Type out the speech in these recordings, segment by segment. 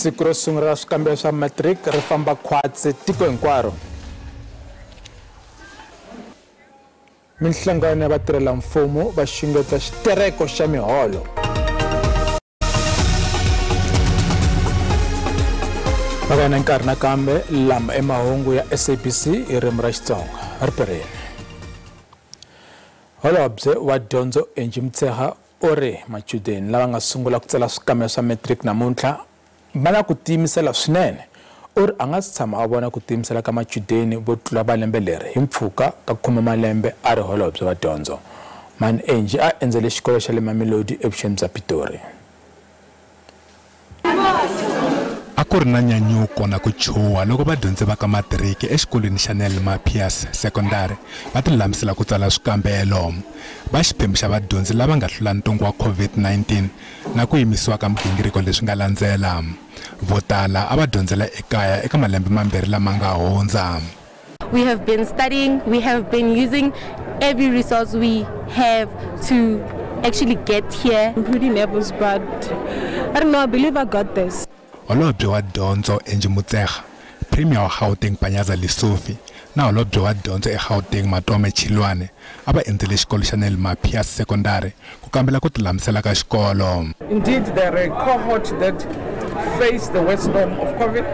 Siku ro sungula ra swikambelo swa matric ri famba khwatsi tiko hinkwaro. Minhlangano ya vatirhela mfumo va xungeta xitereko xa miholo. Va na nkarhi nakambe lama emahungu ya SABC hi ririmi ra Xitsonga ripereni. Holobye wa dyondzo Angie Motshekga u ri machudeni lava nga sungula ku tsala swikambelo swa matric namuntlha va na ku tiyimisela swinene. U ri a nga si tshama a vona ku tiyimisela ka machudeni vo tlula va lembe leri hi mpfhuka ka 10 malembe a ri holobye wa dyondzo. Man Angie a endzele xikolo xa le Mamelodi evuxeni bya Pitori. A ku ri na nyanyuko na ku chuha loko vadyondzi va ka matiriki exikolweni xa Nel Mapias Secondary va tilulamisela ku tsala swikambelo. Va xiphemu xa vadyondzi lava nga hlula ntungu wa COVID-19 na ku yimisiwa ka migingiriko leswi nga landzela. Vo tala a va dyondzela ekaya eka malembe mambirhi lama nga hundza. We have been studying, we have been using every resource we have to actually get here. I'm pretty nervous, but I don't know, I believe I got this. Holobye wa dyondzo Angie Motshekga, Premier wa Gauteng Panyaza Lesufi na holobye wa dyondzo eGauteng Matome Chiloane a va endzele xikolo xa Nel Mapias Secondary ku kambela ku tilulamisela ka xikolo. Indeed, there are a cohort that faced the worst storm of COVID,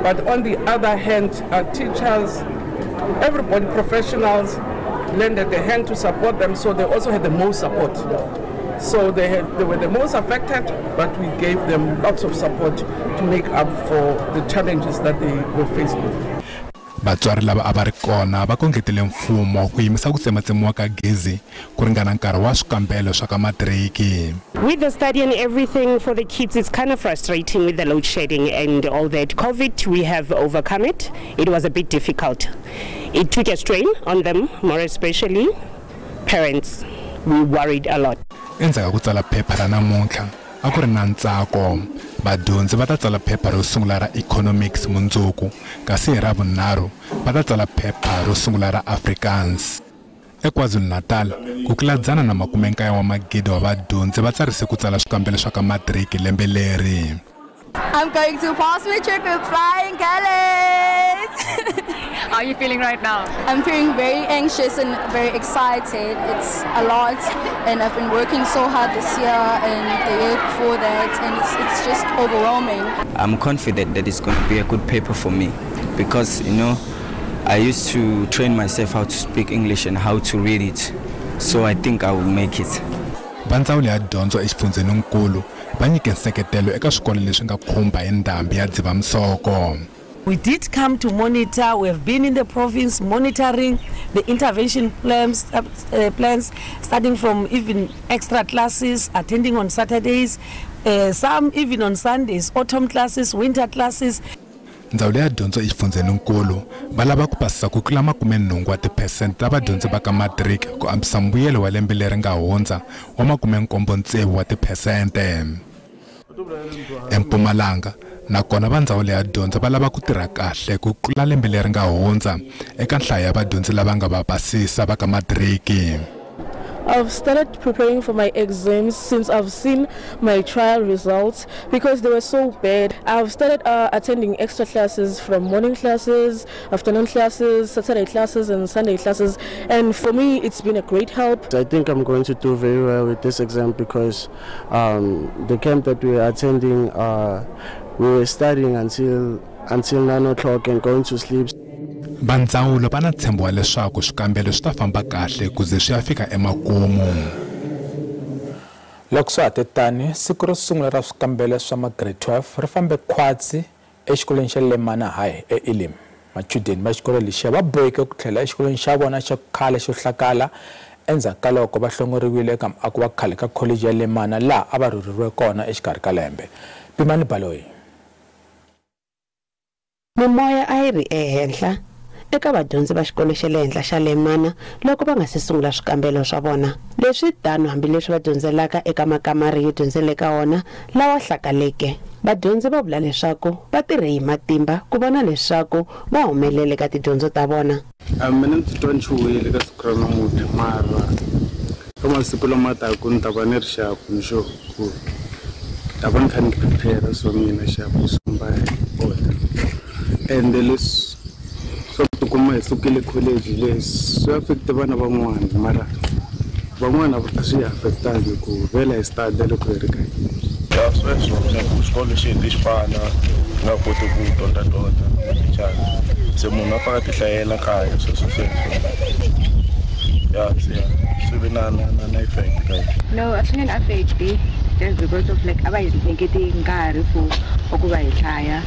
but on the other hand, our teachers, everybody, professionals, lended a hand to support them, so they also had the most support. So they were the most affected, but we gave them lots of support to make up for the challenges that they were faced with. Vatswari lava a va ri kona va kondletele mfumo ku yimisa ku tsematsemiwa ka gezi ku ringana nkarhi wa swikambelo swa ka matiriki. With the study and everything for the kids, it's kind of frustrating with the load shedding and all that. COVID, we have overcome it. It was a bit difficult. It took a strain on them, more especially parents. We worried a lot. Endzhaku ka ku tsala phepha ra namuntlha a ku ri na ntsako. Vadyondzi va ta tsala phepha ro sungula ra economics mundzuku, kasi hi Ravunharhu va ta tsala phepha ro sungula ra Afrikaans. eKwaZulu-Natal ku tlula 190 wa magidi wa vadyondzi va tsarise ku tsala swikambelo swa ka matiriki lembe leri. I'm going to pass matric with flying colors. How are you feeling right now? I'm feeling very anxious and very excited. It's a lot, and I've been working so hard this year and the year before that, and it's just overwhelming. I'm confident that it's going to be a good paper for me because, you know, I used to train myself how to speak English and how to read it, so I think I will make it. Va ndzawulo ya dyondzo exifundzheninkulu va nyike nseketelo eka swikolo leswi nga khumba hi ndhambi ya Dzivamisoko. We did come to monitor. We have been in the province monitoring the intervention plans, starting from even extra classes, attending on Saturdays, some even on Sundays, autumn classes, winter classes. Ndzawulo ya dyondzo exifundzheninkulu va lava ku pasisa ku tlula 80 wa tiphesente ta vadyondzi va ka matiriki ku antswisa mbuyelo wa lembe leri nga hundza wa 76 wa tiphesente. eMpumalanga nakona va ndzawulo ya dyondzo va lava ku tirha kahle ku tlula lembe leri nga hundza eka nhlayo ya vadyondzi lava nga va pasisa va ka matiriki. I've started preparing for my exams since I've seen my trial results because they were so bad. I've started attending extra classes from morning classes, afternoon classes, Saturday classes and Sunday classes, and for me it's been a great help. I think I'm going to do very well with this exam because the camp that we were attending, we were studying until 9 o'clock and going to sleep. Va ndzawulo va na ntshembo wa leswaku swikambelo swi ta famba kahle ku ze swi ya fika emakumu. Loko swa ha te tani, siku ro sungula ra swikambelo swa ma grade 12 ri fambe khwatsi exikolweni xa Lemana High eElim. Machudeni va xikolo lexiya va boheke ku tlhela exikolweni xa vona xa khale xo hlakala endzhaku ka loko va hlongoriwile eka muako wa khale ka kholeji ya Lemana laha a va rhurheriwe kona exikarhi ka lembe. Pimani Baloyi. Mimoya a yi ri ehenhla eka vadyondzi va xikolo xa le henhla xa Lemana loko va nga se sungula swikambelo swa vona. Leswi tano hambileswi va dyondzelaka eka makamari yo dyondzela eka wona lawa hlakaleke. Vadyondzi va vula leswaku va tirhe hi matimba ku vona leswaku va humelele ka tidyondzo ta vona. Mina ni titwa ni chuhile ka siku ra namuntlha, mara ka masiku lama taka ni ta va ni ri xapu ni sure ku A va ni kha ni prepare so mina xapu sumba order. Ende leswi swa ku tikuma hi sukile college leswi swi affect vana van'wana mara van'wana a swi affectangi ku vhela hi start loko hi ri kaya. Ya sweswo xikolo xi hete xipana nga koti ku dyondza dyondza mathicara se munhu a fane a ti hlayela kaya sweswo sweswo ya se swi ve na na na na effect ka No, a swi nge ni affect just because of like a va hi nyiketi nkarhi for wa ku va hi hlaya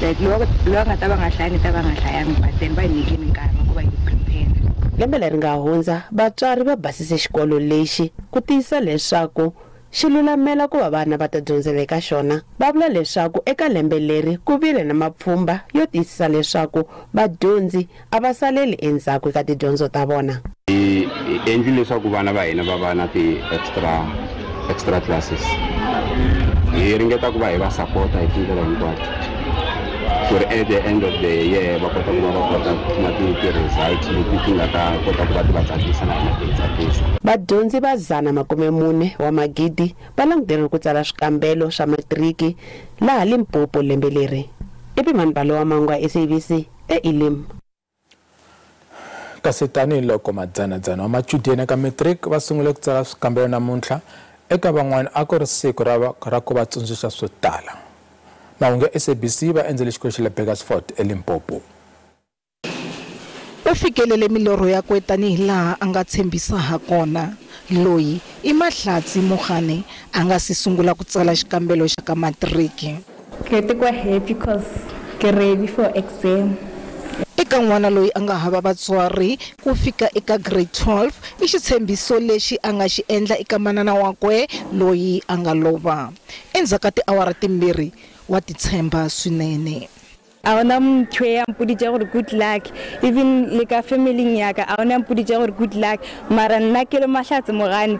like loyi a nga ta va nga hlayangi ta va nga hlayangi but then va hi nyikile nkarhi wa ku va hi prepare. Lembe leri nga hundza vatswari va basise xikolo lexi ku tiyisa leswaku xi lulamela ku va vana va ta dyondzela eka xona. Va vula leswaku eka lembe leri ku vile na mapfhumba yo tiyisisa leswaku vadyondzi a va saleli endzhaku eka tidyondzo ta vona. Hi endli leswaku vana va hina va va na ti-extra classes. Hi ringeta ku va hi va sapota hi tindlela hinkwato ku ri at the end of the year va kota ku va va kota ku kuma ti-results leti ti nga ta kota ku va ti va tsakisa na hina ti hi tsakisa. Vadyondzi va 440 000 va languteriwe ku tsala swikambelo swa matiriki laha Limpopo lembe leri. I Pimani Balowa Mangwa, SABC, eElim. Kasi tanihiloko madzanadzana wa machudeni eka matric va sungule ku tsala swikambelo namuntlha, eka van'wana a ku ri siku ra ku va tsundzuxa swo tala. Mahungu ya SABC va endzele xikolo xa le Burgersfort eLimpopo. U fikelele milorho yakwe tanihilaha a nga tshembisa hakona. Loyi i Mahlatsi Mogane a nga si sungula ku tsala xikambelo xa ka matiriki. Ke tikwa happy cause ke ready for exam. Eka n'wana loyi a nga hava vatswari ku fika eka grade 12 i xitshembiso lexi a nga xi endla eka manana wakwe loyi a nga lova. Endzhaku ka tiawara timbirhi wa titshemba swinene. A hona motho ya mpoditše gore good luck, even le ka family ya ka a hona mpoditše gore good luck, mara nna ke le Mahlatsi Mogane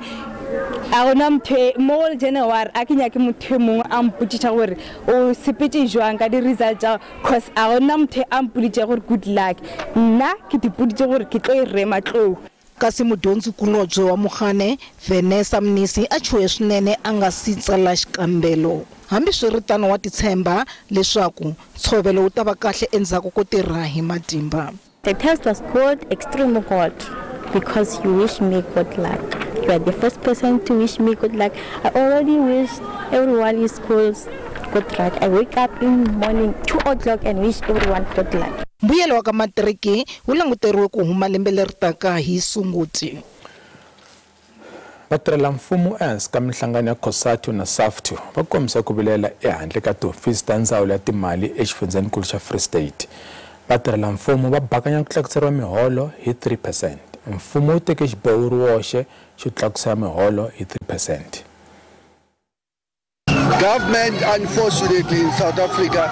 a hona motho mo le January a ke nyake motho mongwe a mpotšiša gore o sepetse jwang ka di-result tsa, cause a hona motho a mpoditše gore good luck, nna ke tipoditše gore ke tlo e rema tlou. Kasi mudyondzi kulobye wa Mogane Vanessa Mnisi a chuhe swinene a nga si tsala xikambelo. Hambiswiritano wa titshemba leswaku ntshovelo wu ta va kahle endzhaku ko tirha hi matimba. The test was good, extremely good, because you wish me good luck. You are the first person to wish me good luck. I already wish everyone in school good luck. I wake up in the morning 2 o'clock and wish everyone good luck. Mbuyelo wa ka matiriki wu languteriwe ku huma lembe leri taka hi Sunguti. Vatirhelamfumo ehansi ka minhlangano ya COSATU na SAFTU va kombisa ku vilela ehandle ka tihofisi ta ndzawulo ya timali exifundzhenikulu xa Free State. Vatirhelamfumo va bakanya ku tlakuseriwa miholo hi 3%. Mfumo wu teke xiboho wu ri woxe xo tlakusa miholo hi 3%. Government, unfortunately, in South Africa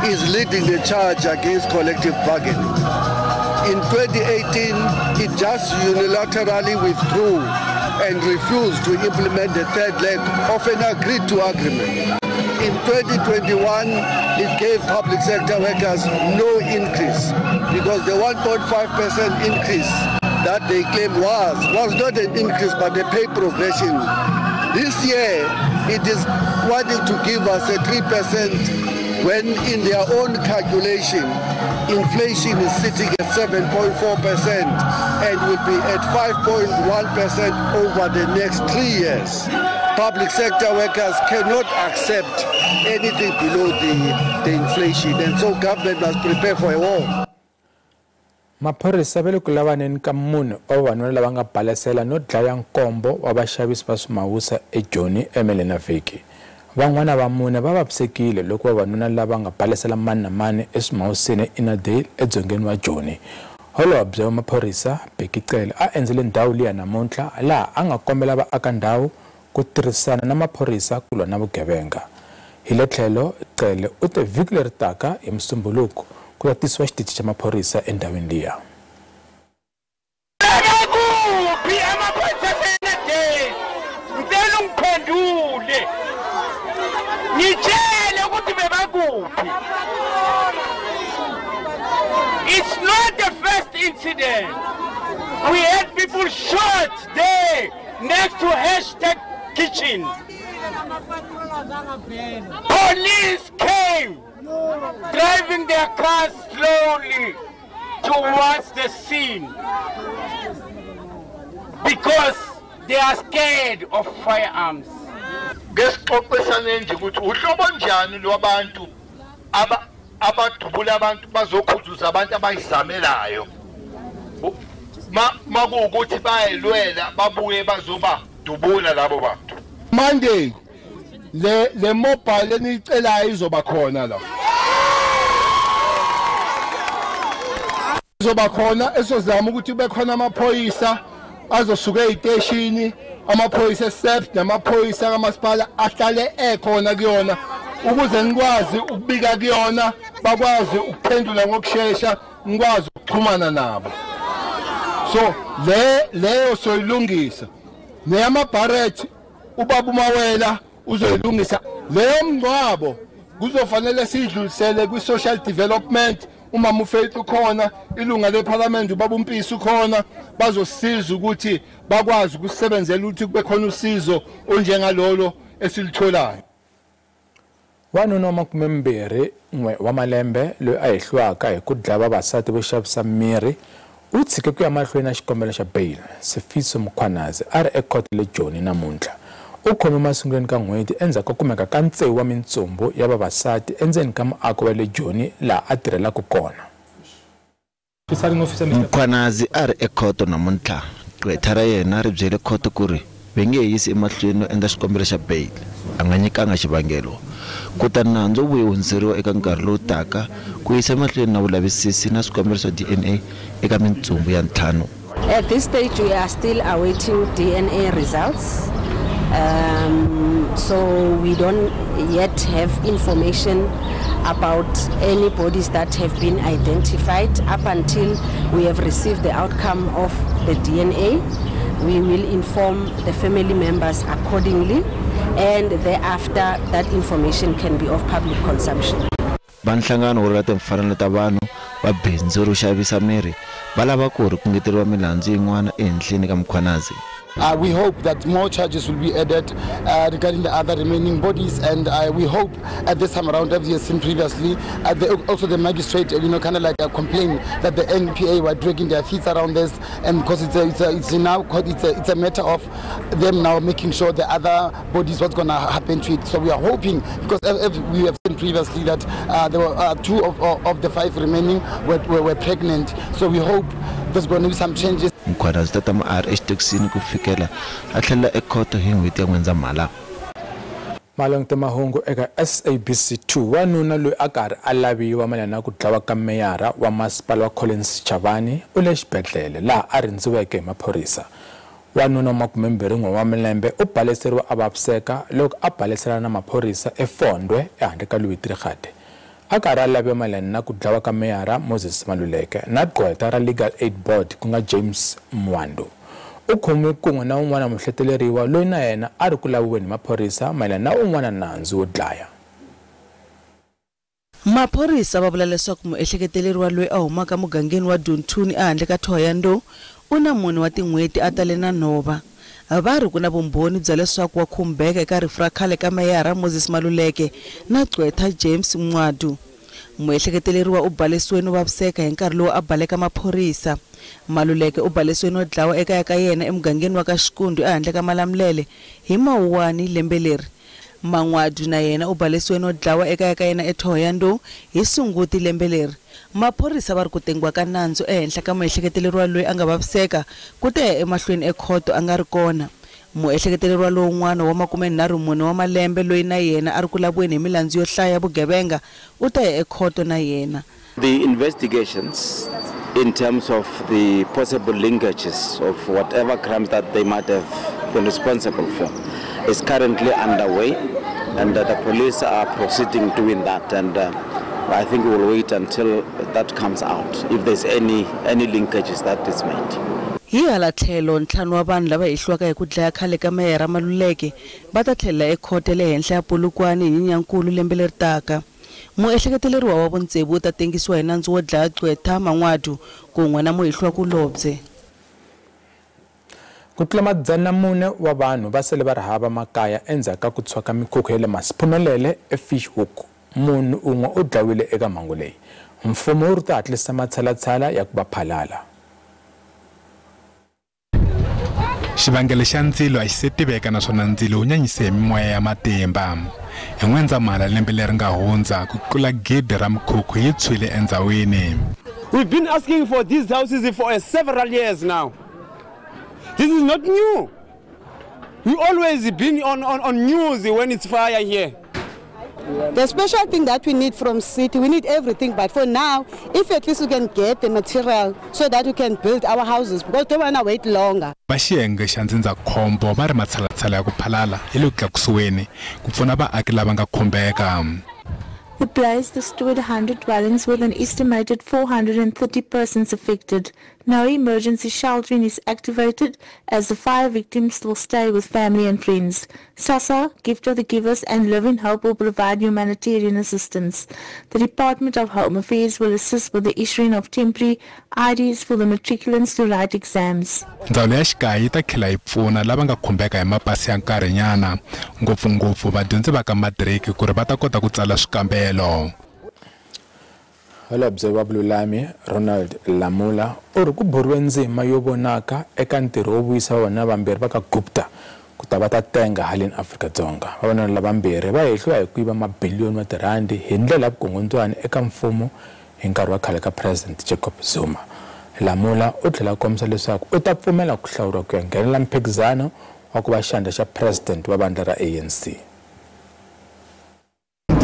is leading the charge against collective bargaining. In 2018, it just unilaterally withdrew and refused to implement the third leg of an agreed to agreement. In 2021, it gave public sector workers no increase because the 1.5% increase that they claim was not an increase but a pay progression. This year, it is wanting to give us a 3% when in their own calculation, inflation is sitting at 7.4% and will be at 5.1% over the next 3 years. Public sector workers cannot accept anything below the inflation, and so government must prepare for a war. Maphorisa va le ku lavaneni ka munhu wa vavanuna lava nga balesela no dlaya nkombo wa vaxavisi va swimawusa eJoni eMelenavhiki. Van'wana va mune va vavisekile loko vavanuna lava nga balesela mani na mani eswimawusini eInnerdale edzongeni wa Joni. Holobye wa maphorisa Bheki Cele a endzele ndhawu liya namuntlha laha a nga kombela vaaka ndhawu ku tirhisana na maphorisa ku lwa na vugevenga. Hi le tlhelo Cele u te vhiki leri taka hi Musumbhunuko ku ta tisiwa xitichi xa maphorisa endhawini liya. It's not the first incident. We had people shot there next to hashtag kitchen. Police came driving their cars slowly towards the scene because they are scared of firearms. Ngesixoxisane nje ukuthi uhlobo njani lwabantu abadubula abantu bazokhuzuza abantu abayizamelayo makuwukuthi bayelwela babuye bazoba dubula labo bantu. Monday le mobile eniyicelayo izoba khona la. Izoba khona esozama ukuthi kube khona amaphoyisa azosuka eziteshini, amaphoyisa eSAPS namaphoyisa kamasipala ahlale ekhona kuyona ukuze nikwazi ukubika kuyona, bakwazi ukuphendula ngokushesha, nikwazi ukuxhumana nabo. So leyo soyilungisa. Neyamabharet ubaba uMawela uzoyilungisa. Leyo mngcwabo kuzofanele siyidlulisele kwi-social development. Umama uFaith ukhona, ilunga leParliament ubaba uMpisi ukhona, bazosiza ukuthi bakwazi ukusebenzela ukuthi kube khona usizo onjengalolo esilitholayo. Wanuna wa 21 wa malembe loyi a hehliwaka hi ku dlaya vavasati vo xavisa mirhi u tshike ku ya mahlweni na xikombelo xa bail. Sifiso Mkhwanazi a ri ekhoto le Joni namuntlha. U khome masungulweni ka n'hweti endzhaku ko kumeka ka tsevu wa mintsumbu ya vavasati endzeni ka muako wa le Joni laha a tirhelaka kona. Mkhwanazi a ri ekhoto namuntlha. Gqwetha ra yena ri byele khoto ku ri va nge yisi emahlweni no endla xikombelo xa bail. A nga nyikanga xivangelo. Kutani nandzu wu vuye hundziseriwa eka nkarhi lowu taka ku yisa emahlweni na vulavisisi na swikombelo swa DNA eka mintsumbu ya 5. At this stage we are still awaiting DNA results. So we don't yet have information about any bodies that have been identified. Up until we have received the outcome of the DNA, we will inform the family members accordingly, and thereafter that information can be of public consumption. Va nhlangano wo lwela timfanelo ta vanhu va bindzu ro xavisa mirhi va lava ku ri ku ngeteriwa milandzu yin'wana ehenhleni ka Mkhwanazi. We hope that more charges will be added regarding the other remaining bodies, and we hope at this time around, as we have seen previously, also the magistrate, kind of like a complaint that the NPA were dragging their feet around this, and because it's a matter of them now making sure the other bodies, what's going to happen to it. So we are hoping, because as we have seen previously that there were 2 of the 5 remaining were pregnant, so we hope there's going to be some changes. Mkhwanazi tata a ri exitokisini ku fikela a tlhelela ekhoto hi n'hweti ya N'wendzamhala. Malongo mahungu eka SABC 2. Wanuna loyi a karhi a laviwa mayelana na ku dlawa ka meyara wa masipala wa Collins Chavani u le xibedhlele laha a rindziweke hi maphorisa. Wanuna wa 21 wa malembe u baleseriwa a vaviseka loko a baleselana na maphorisa eFondwe ehandle ka Louis Trichardt. A karhi a laviwa mayelana na ku dlawa ka meyara Moses Maluleke na gqweta ra Legal Aid Board ku nga James Mwando. U khomiwe kun'we na un'wana muhleteleriwa loyi na yena a ri ku laviweni hi maphorisa mayelana na un'wana nandzu wo dlaya. Maphorisa va vula leswaku muehleketeleriwa loyi a humaka mugangeni wa Duntuni ehandle ka Thohoyandou u na 4 wa tin'hweti a tale na nhova. Va ri ku na vumbhoni bya leswaku wa khumbeka eka rifu ra khale ka meyara Moses Maluleke na gqwetha James Mwadu. Muehleketeleriwa u balesiwe no vaviseka hi nkarhi lowu a baleka maphorisa. Maluleke u balesiwe no dlawa ekaya ka yena emugangeni wa ka Xikundu ehandle ka Malamulele hi Mawuwani lembe leri. Mangwadu na yena u balesiwe no dlawa ekaya ka yena eThohoyandou hi Sunguti lembe leri. Maphorisa va ri ku tengiwa ka nandzu ehenhla ka muehleketeleriwa loyi a nga vaviseka ku ta ya emahlweni ekhoto a nga ri kona. Muehleketeleriwa lowun'wana wa 34 wa malembe loyi na yena a ri ku laviweni hi milandzu yo hlaya vugevenga u ta ya ekhoto na yena. The investigations in terms of the possible linkages of whatever crimes that they might have been responsible for is currently underway, and the police are proceeding doing that, and I think we will wait until that comes out if there's any linkages that is made. Hi hala tlhelo 5 wa vanhu lava hehliwaka hi ku dlaya khale ka meyara Maluleke va ta tlhelela ekhoto le henhla ya Polokwane hi Nyenyankulu lembe leri taka. Muehleketeleriwa wa vutsevu u ta tengisiwa hi nandzu wo dlaya gqwetha Mangwadu kun'we na muhehliwa kulobye. Ku tlula 400 wa vanhu va sele va ri hava makaya endzhaku ka ku tshwa ka mikhukhu ya le Masiphumelele eFish Hoek. Munhu un'we u dlawile eka mhangu leyi. Mfumo wu ri ta hatlisa matshalatshala ya ku va phalala. Xivangelo xa ndzilo a xi se tiveka naswona ndzilo wu nyanyise hi mimoya ya matimba. Hi N'wendzamhala lembe leri nga hundza, ku tlula 1,000 ra mikhukhu yi tshwile endzhawini. We've been asking for these houses for several years now. This is not new. We always been on news when it's fire here. The special thing that we need from city, we need everything, but for now, if at least we can get the material so that we can build our houses, because don't want to wait longer. Va xiyenge xa ndzindzakhombo va ri matshalatshala ya ku phalala yi le ku tlakusiweni ku pfuna vaaki lava nga khumbeka. The blaze destroyed 100 dwellings with an estimated 430 persons affected. No emergency sheltering is activated as the fire victims will stay with family and friends. SASSA, Gift of the Givers and Living Hope will provide humanitarian assistance. The Department of Home Affairs will assist with the issuing of temporary IDs for the matriculants to write exams. Ndzawulo ya xikaya yi ta tlhela yi pfuna lava nga khumbeka hi mapasi ya nkarhinyana, ngopfungopfu vadyondzi va ka matiriki ku ri va ta kota ku tsala swikambelo. Holobye wa Vululami Ronald Lamola u ri ku buriwe ndzima yo vonaka eka ntirho wo vuyisa vona vambirhi va ka Gupta ku ta va ta tenga haleni Afrika-Dzonga. Vavanuna lavambirhi va hehliwa hi ku yiva mabiliyoni wa tirhandi hi ndlela ya vukungundzwani eka mfumo hi nkarhi wa khale ka President Jacob Zuma. Lamola u tlhela a kombisa leswaku u ta pfumela ku hlawuriwa ku ya nghenela mphikizano wa ku va xandla xa President wa vandla ra ANC.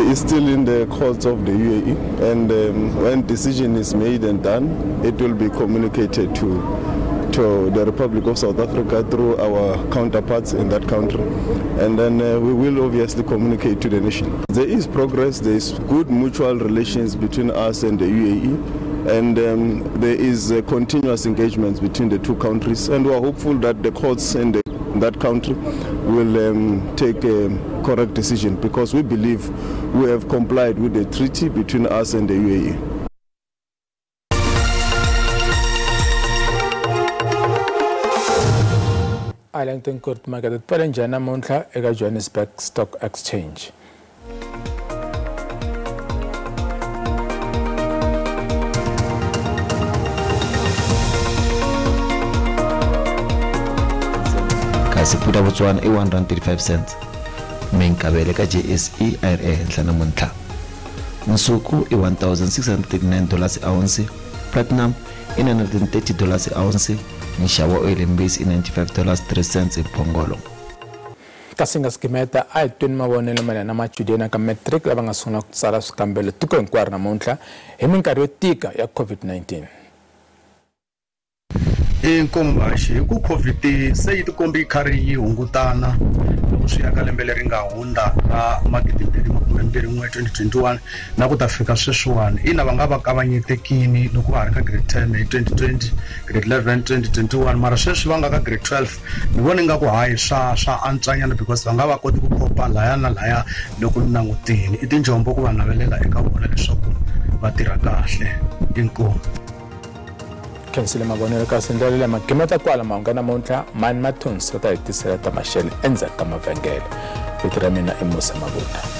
Is still in the courts of the UAE, and when decision is made and done, it will be communicated to the Republic of South Africa through our counterparts in that country, and then we will obviously communicate to the nation. There is progress, there is good mutual relations between us and the UAE, and there is continuous engagement between the two countries, and we are hopeful that the courts in that country will take a correct decision, because we believe we have complied with the treaty between us and the UAE. Arlington Court Market pfale njhani namuntlha eka Johannesburg Stock Exchange? Kasi pula Botswana i R1.35. Minkavelo ka JSE a yi ri ehenhla namuntlha. Nsuku i $1,639 ounce, platinum i $930 ounce, nxavo wa oil mbisi i $95.03 hi mphongolo. Kasi nga sigimeta a hi tweni mavonelo mayelana na machudeni ka matric lava nga sungula ku tsala swikambelo tiko hinkwaro namuntlha hi minkarhi yo tika ya COVID-19. Inkomu hi ku COVID se yi tikombi yi karhi yi hungutana loko swi ya ka lembe leri nga hundza ra 2021 2021 na ku ta fika sweswiwani. Ina va nga va kavanyetekini loko va ha ri ka grade 10 hi 2020, grade 11 2021, mara sweswi va nga ka grade 12 ni vona ingaku hayi swa antswanyana because va nga va koti ku khopa laya na laya loko ni langutini. I tinjombo ku va navelela eka vona leswaku va tirha kahle. Inkomu. Khensile mavonelo kasi ndlela leyi magimeta kwala mahungu namuntlha Mani Mathonsi va ta hi tisela ta maxele endzhaku ka mavhengele. Vito ra mina i Musa Mabunda.